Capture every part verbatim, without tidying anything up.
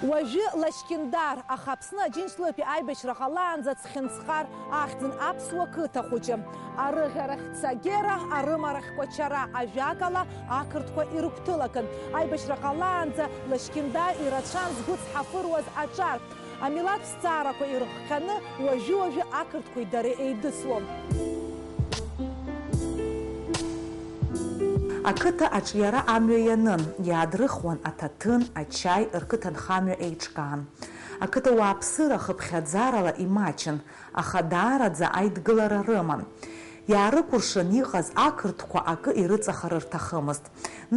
Уажәы Лашькьындар, аха Аԥсны Аџьынџьтәылатәи аибашьра ҟалаанӡа Цхьынҵхар ахьӡын аԥсуа қыҭа хәыҷы. Арыӷьарахь Цагера, арымарахь Кәачара, ажәакала, ақырҭқәа ирыгәҭылакын. Аибашьра ҟалаанӡа Лашькьындар ирацәан згәы цҳафыруаз аҿар. Амилаҭ зҵаарақәа ирыхҟьаны, уажәы-уажәы ақырҭқәеи дареи еидыслон. Ақыҭа аҿиара амҩа ианын, иаадрыхуан аҭаҭын, ачаи, рқыҭанхамҩа еиҿкаан. Ақыҭа уааԥсыра хыԥхьаӡарала имаҷын, аха даараӡа аидгылара рыман. Иаарыкәыршан иҟаз ақырҭқәа акы ирыҵахар рҭахымызт.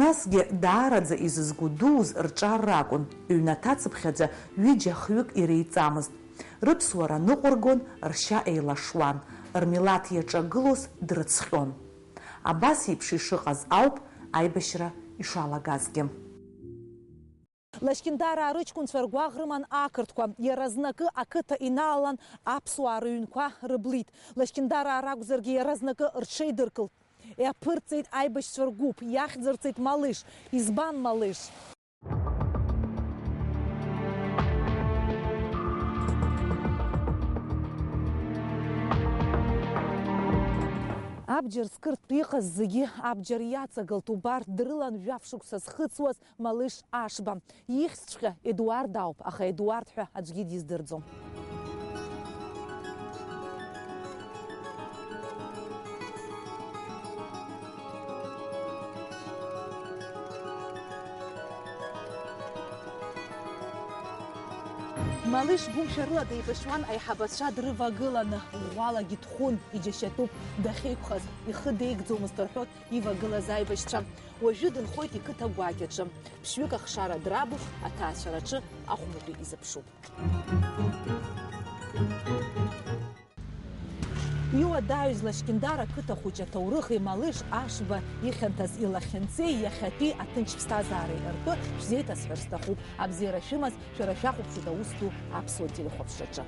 Насгьы даараӡа изызгәыдууз рҿар ракәын, ҩнаҭацыԥхьаӡа ҩыџьа-хҩык иреиҵамызт. Рыԥсуара ныҟәыргон, ршьа еилашуан, рмилаҭ иаҿагылоз дрыцҟьон. Абас еиԥш ишыҟаз ауп аибашьра ишалагазгьы. Лашькьындараа рыҷкәынцәа ргәаӷ рыман ақырҭқәа, иаразнакы ақыҭа иналалан аԥсуаа рыҩнқәа рыблит. Лашькьындараа ракәзаргьы иаразнакы рҽеидыркылт. Иаԥырҵеит аибашьцәа ргәыԥ, иахьӡырҵеит Малыш. Избан Малыш? Абџьар зкыртә иҟаз зегьы абџьар иаҵагылт, убарҭ дрылан жәаф шықәса зхыҵуаз Малыш Ашба. Ихьӡҵәҟьа Едуард ауп, аха Едуард ҳәа аӡәгьы диздырӡом. Малыш гәымшәарыла деибашьуан аиҳабацәа дрывагыланы, ӷәӷәалагьы дхәын, иџьашьатәуп дахьеиқәхаз, ихы деигӡомызт рҳәоит ивагылаз аибашьцәа. Уажәы дынхоит иқыҭа гәакьаҿы. Ԥшьҩык ахшара драбуп, аҭаацәараҿы ахәматәы изыԥшуп. Иуадаҩыз Лашькьындар ақыҭа хәыҷы аҭоурых ималыш Ашба ихьанҭаз илахьынҵеи иахьатәи аҭынч ԥсҭазаареи ртәы шәзеиҭасҳәар сҭахуп. Абзиара шәымаз, шәара шәахәаԥшуеит аус ду аԥсуа телехәаԥшраҿы.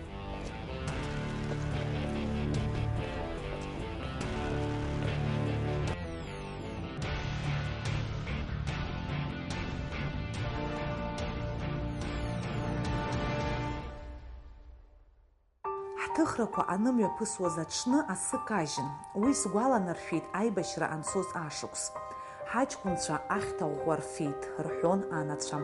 Ҳҭыхрақәа анымҩаԥысуаз аҽны асы кажьын. Уи сгәаланаршәеит аибашьра анцоз ашықәс. Ҳаҷкәынцәа ахьҭа ӷәӷәа рфеит, рҳәон анацәа.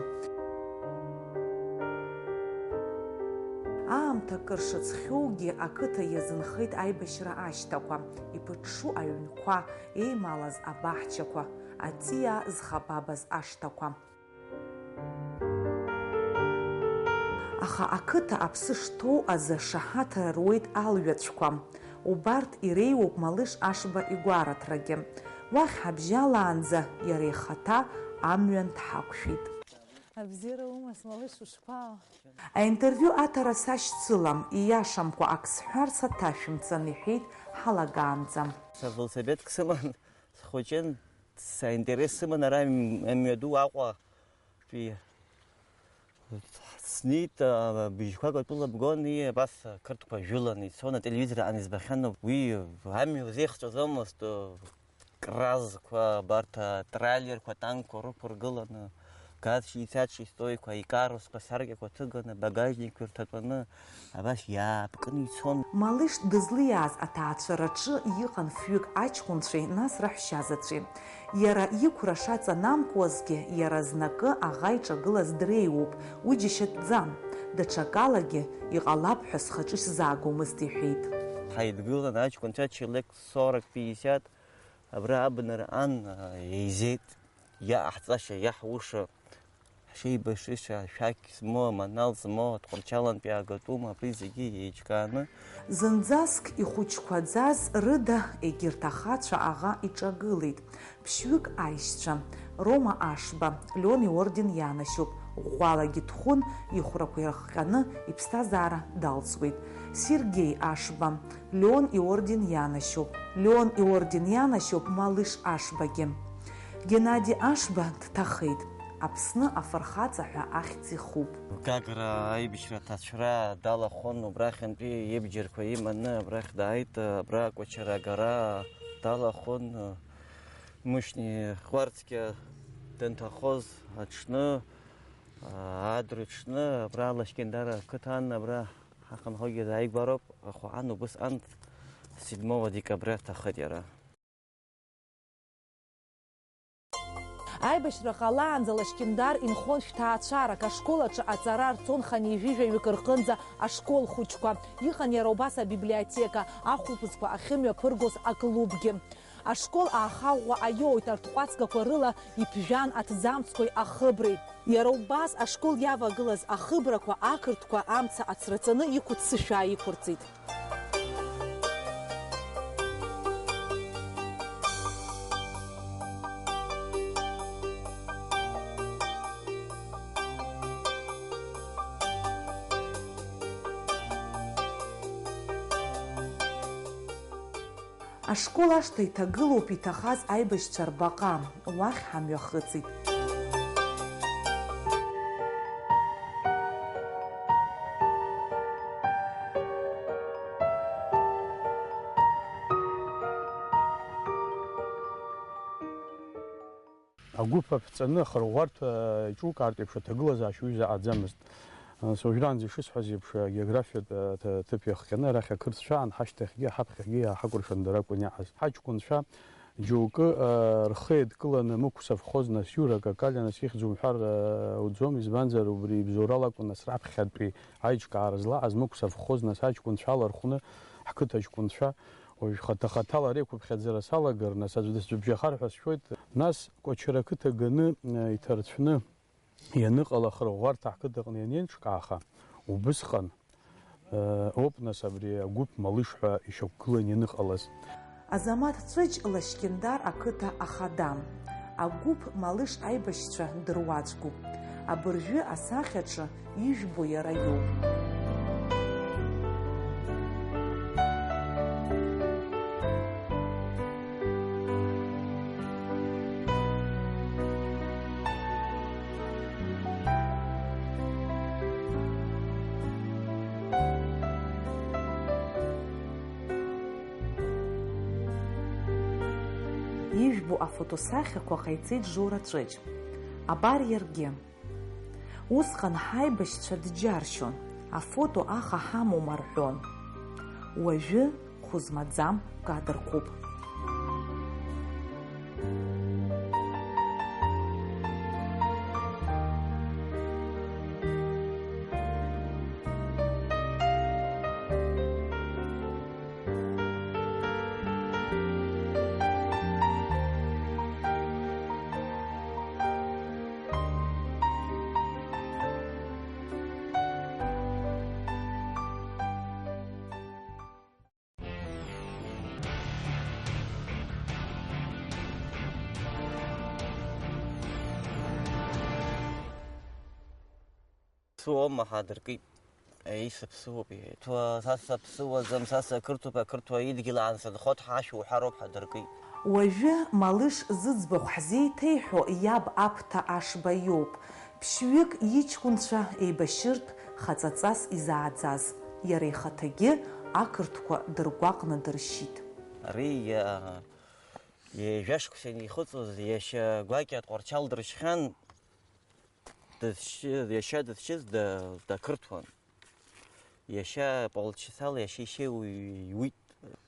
Аамҭа кыр шыҵхьоугьы ақыҭа иазынхеит аибашьра ашьҭақәа, иԥыҽҽу аҩнқәа, еималаз абаҳчақәа, аҵиаа зхабабаз ашҭақәа. Аха ақыҭа аԥсы шҭоу азы шаҳаҭра руеит алҩаҵәқәа. Убарҭ иреиуоуп Малыш Ашба игәараҭрагьы. Уахь ҳабжьалаанӡа иара ихаҭа амҩан дҳақәшәеит. Абзиара умаз, Малыш, ушԥаау? Аинтервиу аҭара сашьцылам, ииашамкәа ак сҳәар саҭашәымҵан, иҳәеит ҳалагаанӡа. Са велосипедк сыман, схәыҷын, саинтерес сыман ара амҩаду Аҟәатәи. Снеит, а, быжьқәак атәыла бгон, и, абас ақырҭқәа жәыланы ицон, ателевизор аан избахьан, уи амҩа узеихҵәаӡомызт, кразқәа, абарҭ атрейлерқәа, атанкқәа рықәыргыланы, газ шицац шистоиқәа, икарусқәа, саркьақәа ҭыганы, багажникқәа ирҭатәаны, абас иаапкны ицон. Малыш дызлиааз аҭаацәараҿы иҟан фҩык аҷкәынцәеи, нас раҳәшьазаҵәи. Иара иқәра шаҵанамкуазгьы, иара знакы аӷа иҿагылаз дреиуоуп, уи џьашьатәӡам. Даҽакалагьы иҟалап ҳәа схаҿы исзаагомызт, иҳәеит. Ҳаидгылан аҷкәынцәа челек сорок пятьдесят, абра абнара ан, а, еизеит, иаҟаҳҵаша, иаҳуша, ҳшеибашыша, ашәақь змоу, аманал змоу, Тҟәарчалантәи аагатәума, абри зегьы еиҿкааны. Зынӡаск ихәыҷқәаӡаз рыда егьырҭ ахацәа аӷа иҿагылеит. Ԥшьҩык аишьцәа, Рома Ашба, Леон иорден ианашьоуп, ӷәӷәалагьы дхәын, ихәрақәа ирыхҟьаны иԥсҭазаара далҵуеит. Сергеи Ашба, Леон иорден ианашьоуп, Леон иорден ианашьоуп Малыш Ашбагьы. Геннади Ашба дҭахеит. Аԥсны афырхаҵа ҳәа ахьӡ ихуп. Гагра аибашьра аҭаацәара далахәын, убрахьынтәи ибџьарқәа иманы абрахь дааит, абра Кәачара агара далахәын. Мушьни Ҟәарцкьа данҭахоз аҽны Адырҩаҽны абра Лашькьындара ақыҭан, абра ҳахынҳәугьы дааигәароуп, аха ан убысҟан седьмого декабря дҭахеит иара. Аибашьра ҟалаанӡа Лашькьындар инхон шәҭаацәарак, ашкол аҿы аҵара рҵон хынҩажәи жәаҩык рҟынӡа ашкол хәыҷқәа. Иҟан иара убас абиблиотека, ахәылԥазқәа ахьымҩаԥыргоз аклубгьы. Ашкол аахаӷәӷәа аиоуит арҭҟәацгақәа рыла иԥжәан аҭӡамцқәеи ахыбреи. Иара убас ашкол иавагылаз ахыбрақәа ақырҭқәа амца ацраҵаны иқәыццышәаа иқәырҵеит. Ашкол ашҭа иҭагылоуп иҭахаз аибашьцәа рбаҟа, уахь ҳамҩахыҵит. Агәыԥ аԥҵаны ахырӷәӷәарҭа еиҿукаартә еиԥш аҭагылазаашьа уаҩы заҟаӡамызт. Нас уажәраанӡа ишысҳәаз еиԥш, агеографиатә, а, ҭ-, ҭыԥ иахҟьаны арахь ақырҭцәа аан, ҳашьҭахьгьы, ҳаԥхьагьы иааҳакәыршан дара акәын иаҳаз. Ҳаҷкәынцәа џьоукы, а, рхы еидкыланы Мықә совхоз, нас Иура Какалиа, нас ихьӡ умҳәар, а, уӡом, избанзар убри ибзоурала акәын, нас раԥхьатәи аиҿкаара злаҟаз Мықә совхоз, нас аҷкәынцәа алархәны ҳқыҭа аҷкәынцәа уажә хаҭа-хаҭала реиқәыԥхьаӡара салагар, нас аӡә дысзыбжьахар ҳәа сшәоит. Нас Кәачара ақыҭа ганы, а, иҭарцәны ианыҟала ахырӷәӷәарҭа ҳқыҭаҟны ианеиҿкааха, убысҟан, э, ауп нас абри агәыԥ Малыш ҳәа ишьақәгылан ианыҟалаз. Азамаҭ Цәыџь Лашькьындар ақыҭа ахада. Агәыԥ Малыш аибашьцәа дыруаӡәкуп. Абыржәы асахьаҿы ижәбо иара иоуп. Ижәбо афотосахьақәа ҟаиҵеит Жора Цәыџь. Абар иаргьы. Усҟан ҳаибашьцәа дџьаршьон, афото аха ҳамоума рҳәон. Уажәы хәы змаӡам кадрқәоуп. Сыуоума ҳадыркит. Еи, сыԥсыуоуп, иҳәеит. Уа, са саԥсыуаӡам, са сақырҭуп, ақырҭуа идгьыл аан сынхоит, ҳашәа уҳәароуп, ҳадыркит. Уажәы Малыш зыӡбахә ҳзеиҭеиҳәо иаб Аԥҭа Ашба иоуп. Ԥшьҩык иҷкәынцәа еибашьыртә хаҵаҵас изааӡаз, иара ихаҭагьы ақырҭқәа дыргәаҟны дыршьит. Ари иа-, ҩажәа шықәса инихыҵуаз, иашьа гәакьа Тҟәарчал дыршьхьан. Дызшьы-, иашьа дызшьыз да-, дақырҭуан. Иашьа Палчисал иашьа ишьеи уи-, иуит,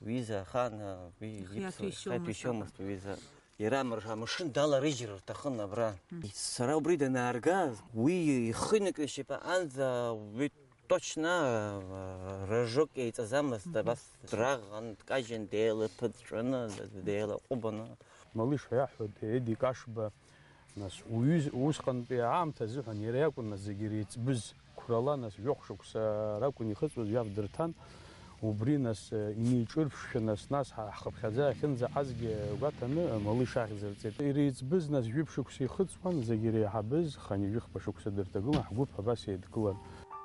уиза ахаан, уи ихы иԥсуа, иаҭәеишьомызт, иаҭәеишьомызт аха. Уиза. Иара амыр-, амшын даларыжьыр рҭахын абра. Мм. Сара убри данаарга, уи ихы иныкҩышьап, анӡа уи точно, а, рожок еиҵаӡамызт, мгм, абас драӷан, дкажьын, деилаԥыҵәҵәаны, деилаҟәыбаны. Малыш ҳәа иаҳҳәоит, Едик Ашба. Нас уҩыз-, усҟантәи аамҭа азыҳәан иара иакәын, нас, зегьы иреиҵбыз қәрала, нас, жәохә шықәса ракәын ихыҵуаз, жәаф дырҭан. Убри, нас, инеиҿырԥшшәа, нас, нас ҳа-, ҳхыԥхьаӡа иахьынӡаҟазгьы гәаҭаны, Малыш ахьӡ рҵеит. Иреиҵбыз, нас, жәиԥшь шықәса ихыҵуан, зегьы иреиҳабыз, хынҩажәи хԥа шықәса дырҭагылан, ҳгәыԥ абас еидкылан.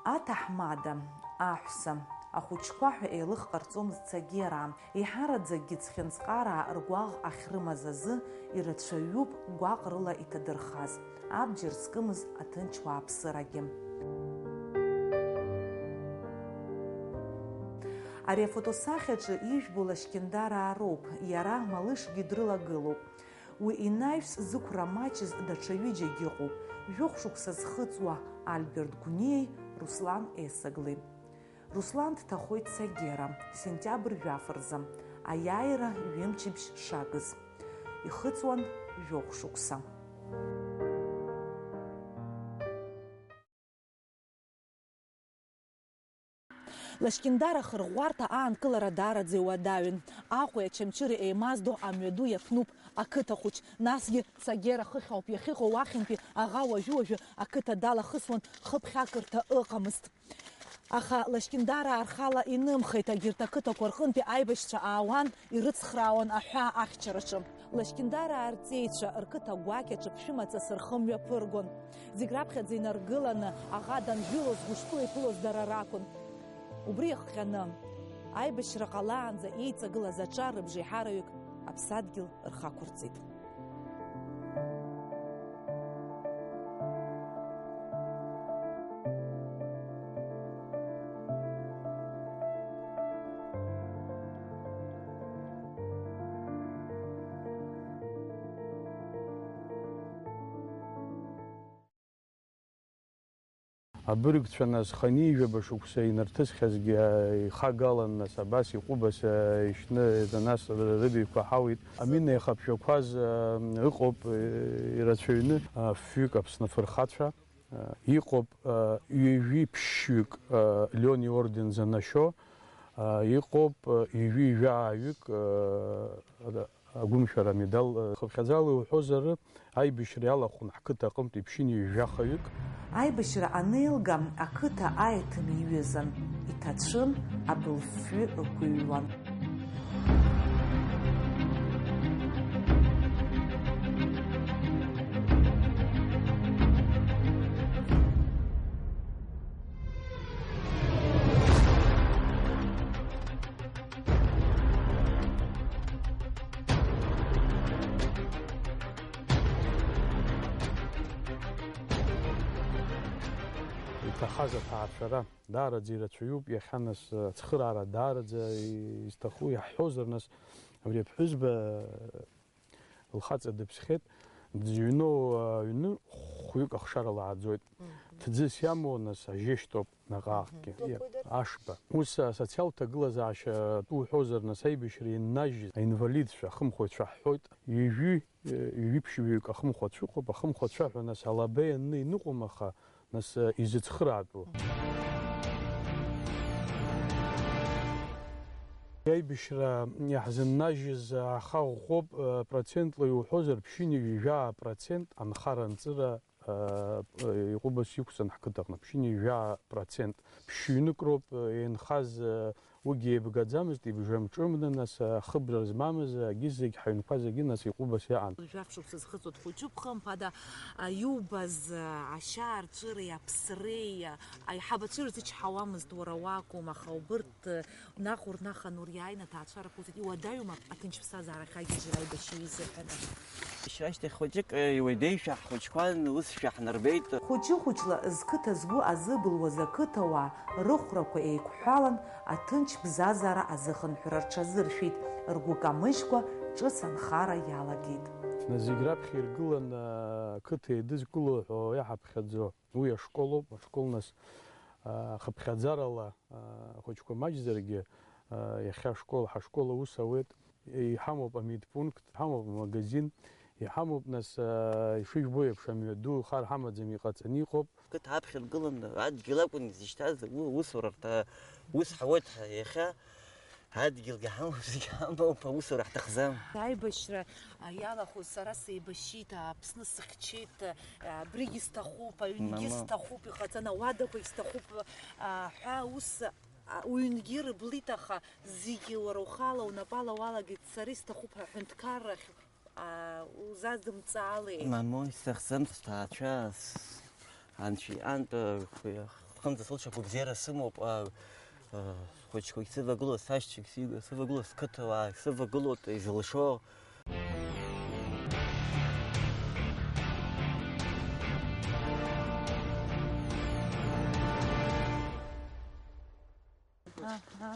Аҭаҳмада, аҳәса, ахәыҷқәа ҳәа еилых ҟарҵомызт Цагера. Еиҳараӡакгьы цхьынҵҟараа ргәаӷ ахьрымаз азы ирацәаҩуп гәаҟрыла иҭадырхаз, абџьар зкымыз аҭынч уааԥсырагьы. Ари афотосахьаҿы ижәбо Лашькьындараа роуп, иара Малышгьы дрылагылоуп. Уи инаҩс зықәра маҷыз даҽа ҩыџьагьы ыҟоуп. Жәохә шықәса зхыҵуа Альберт Гәниеи Руслан Есыгли. Руслан дҭахоит Сагьера, сентиабр жәаф рзы, аиааира ҩымчыбжь шагыз. Ихыҵуан жәохә шықәса. Лашькьындар ахырӷәӷәарҭа аанкылара даараӡа иуадаҩын. Аҟәеи Ачамчыреи еимаздо амҩаду иаԥнуп ақыҭа хәыҷ, насгьы Сагьера хыхь ауп иахьыҟоу уахьынтәи аӷа уажәы-уажәы ақыҭа далахысуан, хыԥхьакырҭа ыҟамызт. Аха Лашькьындараа рхала инымхеит, егьырҭ ақыҭақәа рҟынтәи аибашьцәа аауан, ирыцхраауан аҳәаа ахьчараҿы. Лашькьындараа рҵеицәа рқыҭа гәакьаҿы ԥшәымаҵас рхы мҩаԥыргон. Зегь раԥхьаӡа инаргыланы аӷа данжәылоз, гәышԥыла иԥылоз дара ракәын. Убри иахҟьаны, аибашьра ҟалаанӡа еиҵагылаз аҿар рыбжеиҳараҩык аԥсадгьыл рхы ақәырҵеит. Абыргцәа нас хынҩажәаба шықәса инарҭысхьазгьы, а, ихагалан, нас абас иҟәыбаса ишьны, нас рыдыҩқәа ҳауит. Амина иахаԥжәақәаз, а, ыҟоуп, э, ирацәаҩны, а, фҩык Аԥсны афырхацәа, а, иҟоуп, а, ҩажәи ԥшьҩык, а, Леон иорден занашьо, а, иҟоуп, а, ҩажәи жәааҩык, а, Агәымшәара амедал, э, хыԥхьаӡала иуҳәозар, аибашьра иалахәын ҳқыҭа аҟынтәи ԥшьынҩажәахаҩык. Аибашьра анеилга, ақыҭа аиҭым иҩызан, иҭацәын, абылфҩы ықәыҩуан. Иҭахаз аҭаацәара даараӡа ирацәаҩуп, иахьа нас ацхыраара даараӡа изҭаху иаҳҳәозар, нас абри аԥҳәызба лхаҵа дыԥсхьеит, дзыҩноу аҩны хәҩык ахшара лааӡоит. Мгм. Ҭӡыс иамоу, нас, ажьышьҭоуп наҟ-ааҟгьы. Мгм. Ашба. Ус асоциалтә ҭагылазаашьа уҳәозар, нас, аибашьра иннажьыз аинвалидцәа, ахымхәацәа ҳҳәоит, ҩажәи, ҩажәи ԥшьҩык ахымхәацәа ыҟоуп, ахымхәацәа ҳәа, нас, алаба ианны иныҟәом, аха, нас, изыцхыраатәу. Аибашьра иаҳзыннажьыз аха ӷәӷәоуп, процентла иуҳәозар, ԥшьынҩажәи жәаа процент анхара-анҵыра Иҟәыбаса иқәҵан ҳқыҭаҟны, ԥшьынҩажәи жәаа процент. Ԥшьҩнык роуп еинхаз, уигьы еибгаӡамызт, ибжамҿымны, нас, ахыбра змамыз, агьызегь, ҳаҩнқәа зегьы, нас, Иҟәыбаса иҟан. Жәаф шықәса зхыҵуа дхәыҷуп, хымԥада, а, иубаз, а, ашьаарҵәыреи аԥсреи, а, аиҳабацәа ирзычҳауамызт, уара уакәым, аха убырҭ, а, наҟ урнахан уриааины аҭаацәарақәа уҵеит, иуадаҩума аҭынч ԥсҭазаара ахь агьежьра аибашьҩы изыҳәан? Ашьра ашьҭахь хәыҷык, э, иуадаҩшәа ҳхәыҷқәан, усшәа ҳнарбеит. Хәыҷы-хәыҷла зқыҭа згәы азыбылуаз ақыҭауаа рыхәрақәа еиқәҳәалан, аҭынч бзазара азыхынҳәра рҽазыршәеит, ргәы камыжькәа ҿыц анхара иалагеит. Зегь раԥхьа иргылан, ақыҭа еидызкыло ҳәа иаҳаԥхьаӡо уи ашколоуп, ашкол нас, а, хыԥхьаӡарала, а, ахәыҷқәа маҷзаргьы, а, иахьа ашкол, ҳашкол аус ауеит. Иҳамоуп амедпункт, иҳамоуп амагазин, иҳамоуп, нас, аа, ишыжәбо еиԥш, амҩаду, хар ҳамаӡам, иҟаҵаны иҟоуп. Қыҭа аԥхьа ргыланы адгьыл акәын изышьҭаз, у-, усурарҭа ус ҳауеит ҳа иахьа. Адгьылгьы ҳамоуп, зегь ҳамоуп, аусура ҳҭахӡам. Аибашьра, а, иалахәыз сара сеибашьит, Аԥсны сыхьчеит, а, абригьы сҭахуп, аҩнгьы Мамоу. сҭахуп, иҟаҵаны ауадақәагь сҭахуп, а, ҳәа ус, а, уҩнгьы рыблит, аха Зегьы уара ухала унапала уалагеит, сара исҭахуп ҳәа аҳәынҭқаррахь, аа, узадымҵаалеи? Мамоу, исҭахӡам сҭаацәа, с-, анцәа иҟынтә, хәы-, хынӡа сылшақәа бзиара сымоуп, а, а, схәыҷқәагь сывагылоуп, сашьцәагь си-, сывагылоуп, сқыҭауаагь сывагылоуп, изылшо. Аҳа.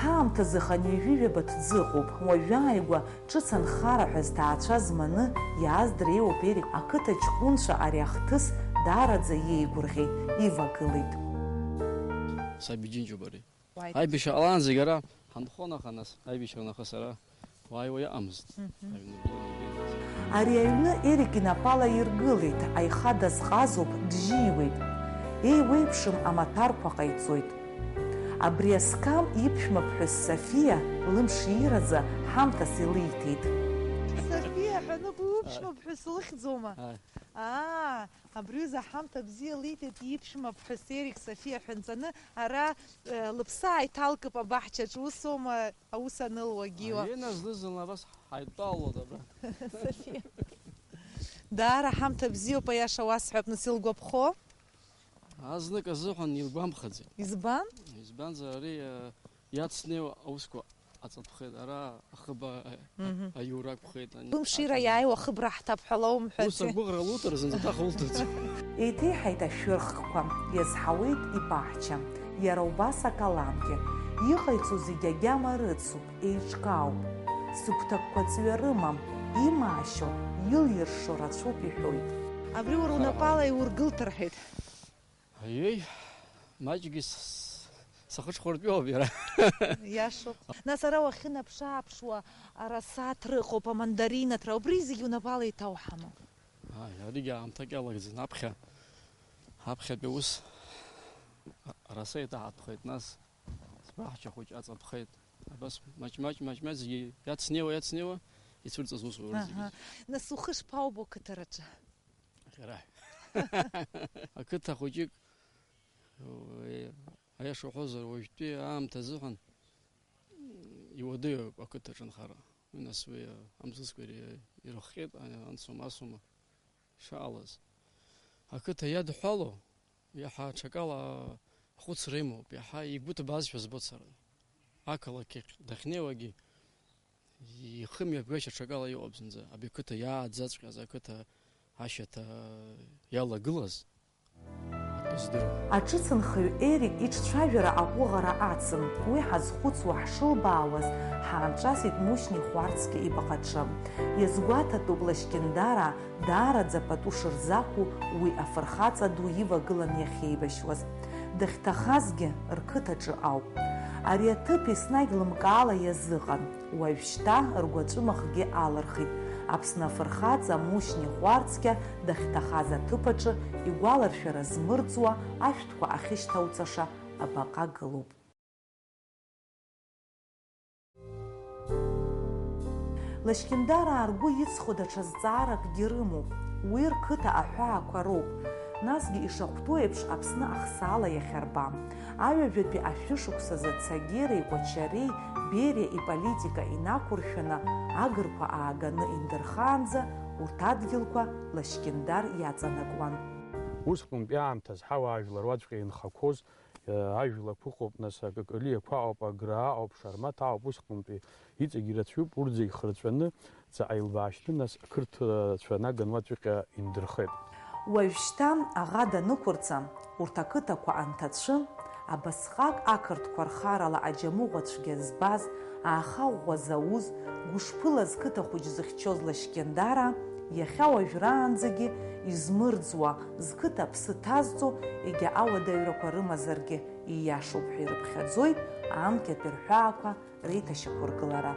Ҳаамҭазы хынҩажәи ҩаба ҭӡы ыҟоуп. Уажәы ааигәа ҿыц анхара ҳәа зҭаацәа зманы иааз дреиуоуп Ерик. Ақыҭа ҷкәынцәа ари ахҭыс даараӡа иеигәырӷьеит, ивагылеит. Сабиџьынџьуп ари. Уааит. Аибашьра ҟалаанӡагь ара ҳанхон, аха нас аибашьра нахыс ара уааиуа иаҟамызт. Мгм. Аҩны ргылан ибеит. Ари аҩны Ерик инапала иргылеит, аиха дазҟазоуп, джьиуеит. Еиуеиԥшым амаҭәарқәа ҟаиҵоит. Абри асқам иԥшәмаԥҳәыс Софиа лымш иираӡа ҳамҭас илиҭеит. Софиа ҳәа ануп, уи уԥшәмаԥҳәыс лыхьӡома? Ааи. Аа, абри ҩыза ҳамҭа бзиа лиҭеит иԥшәмаԥҳәыс Ерик Софиа ҳәа нҵаны, ара, э, лыԥсы ааиҭалкып абаҳчаҿ, усоума аус анылуагьы? Аиеи, нас зны-зынла абас ҳаидтәалалоит абра. Софиа. Даара ҳамҭа бзиоуп, аиаша уасҳәап, нас илгәаԥхо? Азнык азыҳәан илгәамԥхаӡеит. Избан? Избанзар ари, э, иацнеиуа аусқәа аҵатәхеит, ара ахыб, э, Мгм. аиура акәхеит, ани-, Лымшира аҵан- иааиуа ахыбра ҳҭап ҳәа лоумҳәаӡеи? Ус агәыӷра луҭар зынӡа ҭаха улҭаӡом. Еиҭеиҳаит ашәырхқәа, иазҳауеит ибаҳча. Иара убас акаламгьы. Иҟаиҵо зегь агьама рыцуп, еиҿкаауп. Сыгәҭакқәа ҵҩа рымам, имаашьо, илиршо рацәоуп иҳәоит. Абри уара унапала иургылт рҳәеит. Аиеи, маҷгьы с-, с-, сахыҽхәартәиоуп иара. Иашоуп. Нас ара уахьынаԥш-ааԥшуа арасаҭра ыҟоуп, амандаринаҭра, убри зегьы унапала иҭауҳама? Ааи, аригьы аамҭак иалагӡан, аԥхьа, аԥхьатәи аус араса иҭаҳатәхеит, нас сбаҳча хәыҷ аҵатәхеит. Абас маҷ-маҷ, маҷ-маҷ зегьы иацнеиуа, иацнеиуа, ицәырҵыз усура зегьы. Аҳа. Нас ухы шԥаубо ақыҭараҿы? Иара. Ақыҭа хәыҷык, уи, аиаша уҳәозар, уажәтәи аамҭа азыҳәан иуадаҩуп ақыҭаҿы анхара. Уи нас уи амҵысқәа ири-, ирыхҟьеит, ани-, ансоума, асоума, ишаалаз. Ақыҭа иадҳәало, иаҳа аҽакала ахәыцра имоуп, иаҳа игәы ҭбаазшәа збоит сара. Ақалақь ахь дахьнеиуагьы, ихы мҩаԥгашьа аҽакала иҟоуп зынӡа, абри ақыҭа иааӡаҵәҟьаз, ақыҭа ашьаҭа иалагылаз акы здыруам. Аҿыцынхаҩ Ерик иҿцәажәара аҟәыӷара ацын, уи ҳазхәыцуа ҳшылбаауаз, ҳаанҿасит Мушьни Хәарцкьа ибаҟаҿы. Иазгәаҭатәуп Лашькьындараа даараӡа пату шырзақәу уи афырхаҵа ду ивагылан иахьеибашьуаз. Дахьҭахазгьы рқыҭаҿы ауп. Ари аҭыԥ еснагь лымкаала иазыҟан. Уажәшьҭа ргәаҵәымахгьы алырхит. Аԥсны афырхаҵа Мушьни Хәарцкьа дахьҭахаз аҭыԥ аҿы игәаларшәара змырӡуа ашәҭқәа ахьышьҭауҵаша абаҟа гылоуп. Лашькьындараа ргәы иҵхо даҽа зҵааракгьы рымоуп. Уи рқыҭа аҳәаақәа роуп. Насгьы ишахәҭоу еиԥш Аԥсны ахсаала иахьарба. Аҩажәатәи ашәышықәсазы Цагери Кәачареи Бериа иполитика инақәыршәаны агырқәа ааганы индырхаанӡа урҭ адгьылқәа Лашькьындар иаҵанакуан. Усҟантәи аамҭаз ҳауаажәлар уаҵәҟьа инхақәоз, э, ажәлақәа ыҟоуп, нас, акакалиақәа аҟоуп, аграа аҟоуп, шармаҭ аҟоуп, усҟантәи иҵегь ирацәаҩуп, урҭ зегь хырҵәаны, ҵаҟа илбаашьҭы, нас, ақырҭцәа наган уаҵәҟьа индырхеит. Уажәшьҭа аӷа данықәырҵа, урҭ ақыҭақәа анҭацәы, абасҟак ақырҭқәа рхарала аџьамыӷәа цәгьа збаз, ааха ӷәӷәа зауз, гәышԥыла зқыҭа хәыҷ зыхьчоз Лашькьындара, иахьа уажәраанӡагьы измырӡуа, зқыҭа аԥсы ҭазҵо, егьа ауадаҩрақәа рымазаргьы, ииашоуп ҳәа ирыԥхьаӡоит анкьатәи рҳәаақәа реиҭашьақәыргылара.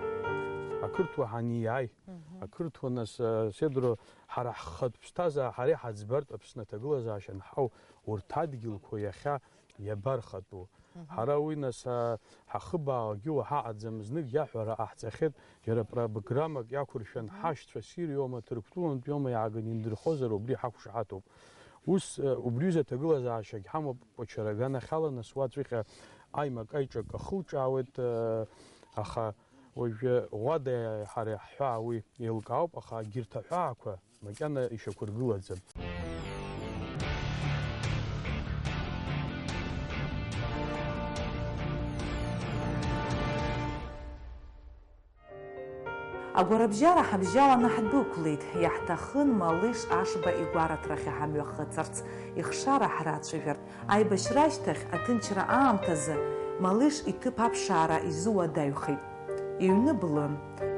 Ақырҭуа ҳаниааи, Мгм. ақырҭуа нас, э, седро, ҳара ҳхатә ԥсҭазаара ҳара иҳаӡбартә Аԥсны аҭагылазаашьа анҳау урҭ адгьылқәа иахьа иабархатәу? Мгм. Ҳара уи нас, а, ҳахыбаауагьы уаҳа аӡам, знык иаҳәара ҟаҳҵахьеит, џьара программак иақәыршәан, Мгм. ҳашьцәа ссир иоума, Ҭырқәтәылантә иоума иааганы индырхозар убри ҳақәшаҳаҭуп. Ус, э, убриазы аҭагылазаашьагь ҳамоуп, Кәачара аганахьала, нас уаҵәҟьа аимак-аиҿак ахылҿаауеит, э, аха уажәы ӷәада ҳара иаҳҳәаа уи еилкаауп, аха егьырҭ аҳәаақәа макьана ишьақәыргылаӡам. Агәарабжьара ҳабжьаланы ҳдәықәлеит, иаҳҭахын Малиш Ашба игәараҭрахьы ҳамҩахыҵырц, ихшара ҳрацәажәартә. Аибашьра ашьҭахь, аҭынчра аамҭазы, Малыш иҭыԥ аԥшаара изуадаҩхеит. Иҩны блын,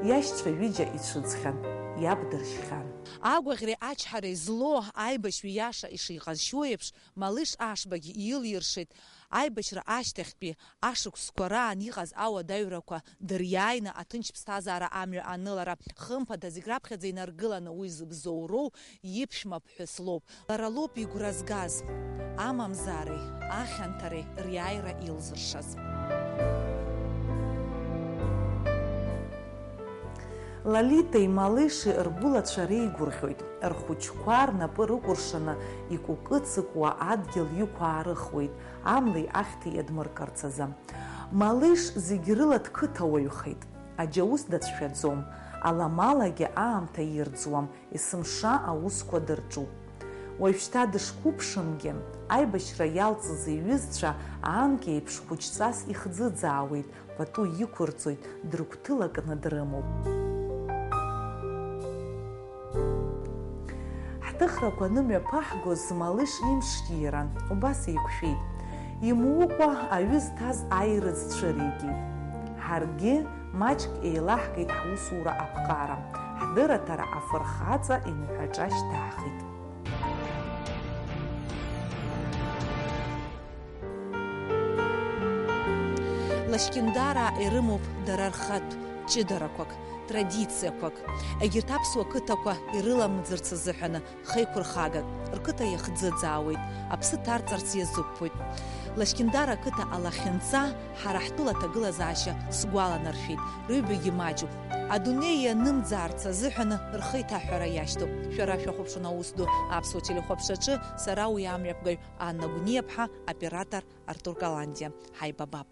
иашьцәа ҩыџьа ицәыӡхьан, иаб дыршьхьан. Агәаӷьреи ачҳареи злоу аибашьҩы иаша ишиҟазшьоу еиԥш, Малыш Ашбагьы илиршеит аибашьра ашьҭахьтәи ашықәсқәа раан иҟаз ауадаҩрақәа дыриааины аҭынч ԥсҭазаара амҩа анылара, хымԥада зегь раԥхьаӡа инаргыланы уи зыбзоуроу иԥшәма ԥҳәыс лоуп. Лара лоуп игәра згаз, амамзаареи ахьанҭареи риааира илзыршаз. Лолитеи Малыши ргәылацәа реигәырӷьоит, рхәыҷқәа рнапы рыкәыршаны икәыкы-цыкуа адгьыл иқәаарыхуеит, амлеи ахьҭеи иадмыркырц азы. Малыш зегь рыла дқыҭауаҩхеит. Аџьаус дацәшәаӡом, аламалагьы аамҭа ирӡуам, есымша аусқәа дырҿуп. Уажәшьҭа дышқәыԥшымгьы, аибашьра иалҵыз иҩызцәа аанкьа еиԥш хәыҷҵас ихӡыӡаауеит, пату иқәырҵоит, дрыгәҭылакны дрымоуп. Ҳҭыхрақәа анымҩаԥаҳгоз Малыш имшгьы иаран, убас еиқәшәеит. Имукәа аҩы зҭаз аирыӡ цәыригеит. Ҳаргьы маҷк еилаҳкит ҳусура аԥҟара. Ҳдырраҭара афырхаҵа иныҳәаҿа шьҭаҳхит. Лашькьындараа ирымоуп дара рхатә ҷыдарақәак, традициақәак. Егьырҭ аԥсуа қыҭақәа ирыламӡырц азыҳәаны хеиқәырхагак, рқыҭа иахӡыӡаауеит, аԥсы ҭарҵарц иазықәԥоит. Лашькьындара ақыҭа алахьынҵа ҳара ҳтәыла аҭагылазаашьа сгәаланаршәеит, рыҩбагьы маҷуп. Адунеи ианымӡаарц азыҳәаны рхы иҭаҳәара иашьҭоуп. Шәара шәахәаԥшуан аус ду аԥсуа телехәаԥшраҿы, сара уи амҩаԥгаҩ Анна Гәниаԥҳа, оператор Артур Каландиа. Ҳаибабап.